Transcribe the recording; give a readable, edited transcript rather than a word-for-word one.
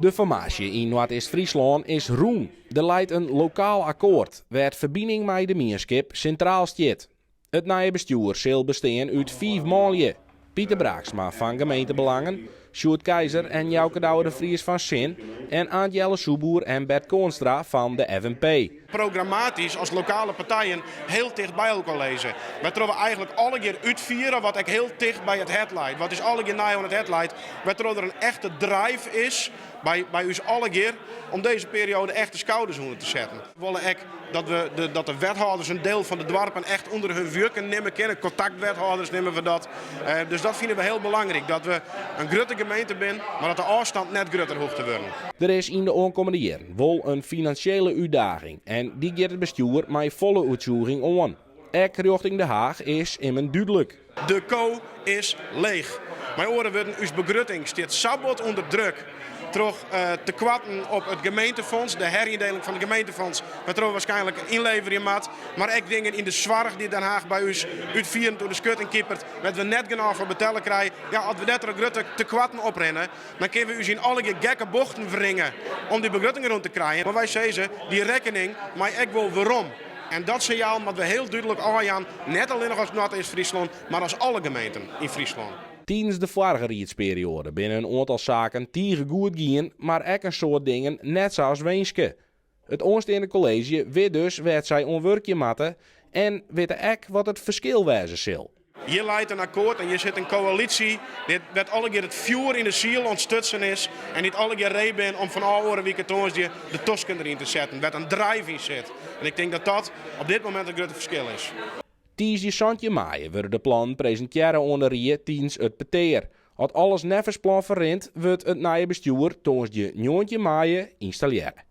De formaasje yn Noardeast-Fryslân is rûn. Der leit in lokaal akkoart wêr't ferbining mei de mienskip sintraal stiet. It nije bestjoer sil bestean út fiif manlju, Pieter Braaksma fan Gemeentebelangen, Sjoerd Keizer en Jouke Douwe de Vries fan Sin en Aant Jelle Soepboer en Bert Koornstra fan de FNP. Programmatysk as lokale partijen hiel ticht by elkoar lizze. Wêrtroch we eigenlik allegear útfiere wat ek hiel ticht by it hert leit. Wat ús allegear nei oan it hert leit. Wêrtroch der in echte drive is by, by ús allegear om dizze perioade echt de skouders ûnder te setten. We wolle ek dat, we de, dat de wethâlders in deel fan de doarpen echt ûnder hun wjukken nimme kinne. Kontaktwethâlders neame we dat. Eh, dus dat fine we hiel belangryk. Dat we in grutte gemeente binne, mar dat de ôfstân net grutter hoecht te wurden. Der is yn de oankommende jierren wol in finansjele útdaging en dy giet it bestjoer mei folle oertsjûging oan. Ek rjochting De Haach is immen dúdlik. De ko is leech. Mei oare wurden, ús begrutting stiet sa bot ûnder druk troch tekoarten op it gemeentefonds, de heryndeling fan it gemeentefonds, wêrtroch we waarskynlik ynleverje moat, mar ek dingen yn de soarch dy't Den Haach by ús útfierend oer de skutting kipert, wêr't we net genôch foar betelle krije. Ja, as we dêrtroch grutte tekoarten oprinne, dan kinne we ús yn allegear gekke bochten wringe om dy begrutting rûn te krijen. Mar wy sizze, dy rekkening mei ek wol werom. En dat sinjaal moatte we hiel dúdlik ôfjaan, net allinnich as Noardeast-Fryslân, mar as alle gemeenten yn Fryslân. Tidens de foarige riedsperioade binne in oantal saken tige goed gien, mar ek in soad dingen net sa as winske. It oansteande kolleezje wit dus wêr't sy oan wurkje moatte en witte ek wat it ferskil wêze sil. Hjir leit in akkoart en hjir sit in koälysje dêr't allegear it fjoer yn de siel ûntstutsen is en dy't allegear ree binne om fan ôf oare wike tongersdei de tosken deryn te setten, wêr't in drive yn sit. En ik tink dat dat op dit momint it grutte ferskil is. Tiisdei 17 maaie wurde de plannen presintearre oan de rie tidens it petear. As alles neffens plan ferrint, wurdt it nije bestjoer tongersdei 19 maaie ynstallearre.